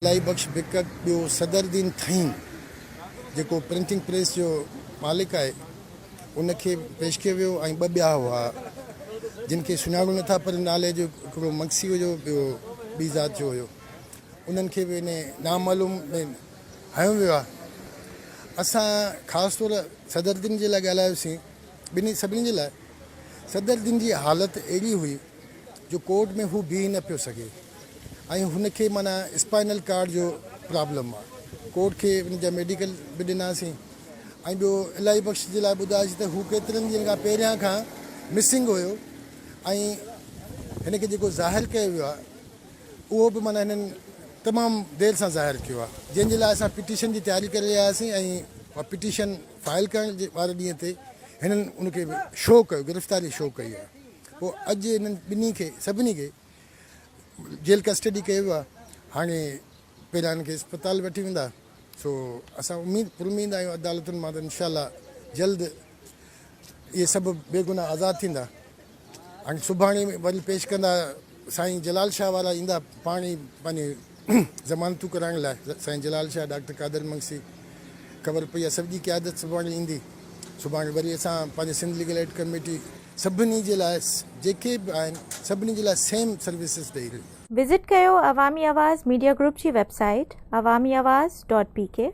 الاهي بخش بڪڪ ٻيو صدر الدين ٿهيم جيڪو پرنٽنگ پريس جو مالڪ آهي ان کي پيش ڪيو ويو ۽ ٻه ٻيا هئا جن کي سڃاڻو نٿا پر نالي جو هڪڙو مگسي هيو ٻيو ٻي ذات جو هيو انهن کي به ان نامعلوم ۾ هنيو ويو آهي اسان خاص طور صدر الدين جي لاء ڳالهايوسين ٻنهي سڀني جي لاء صدر الدين جي حالت اهڙي هئي جو ڪورٽ ۾ هو بيهي نه پيو سگهي ۽ هن کي معنيٰ اسپائنل ڪارڊ جو پرابلم آ ڪورٽ کي ان جا ميڊيڪل به ڏناسين ۽ ٻيو الاهي بخش جي لاء ٻڌايوسين ته هو ڪيترن ڏينهن کان پهريان کان مسنگ هيو ۽ هن کي جيڪو ظاهر ڪيو ويو آ اهو به معنيٰ هنن تمام دير سان ظاهر ڪيو آ جنهن جي لاء اسان پٽيشن جي تياري ڪري رهيا هئاسين ۽ پٽيشن فائل ڪرڻ واري ڏينهن تي هنن ان کي شو ڪيو گرفتاري شو ڪئي آ. پوء اڄ انهن ٻنهي کي سڀني کي جيل ڪسٽڊي ڪيو ويو آهي هاڻي پهريان انهن کي اسپتال وٺي ويندا سو اسان اميد پر اميد آهيون عدالتن مان ته انشاء الله جلد اهي سڀ بيگناهه آزاد ٿيندا هاڻي سڀاڻي وري پيش ڪندا سائين جلال شاهه وارا ايندا پاڻ ئي پنهنجي ضمانتون ڪرائڻ لاء سائين جلال شاهه ڊاڪٽر قادر مگسي خبر پئي آهي سڄي قيادت سڀاڻي ايندي سڀاڻي وري اسان پنهنجي سنڌ ليگل ايڊ ڪميٽي سڀني جي لاء جيڪي به آهن سڀني جي لاء سيم سروسز ڏئي رهي آهي. وزٽ ڪيو عوامي آواز ميڊيا گروپ جي website Awami Awaz dot P K.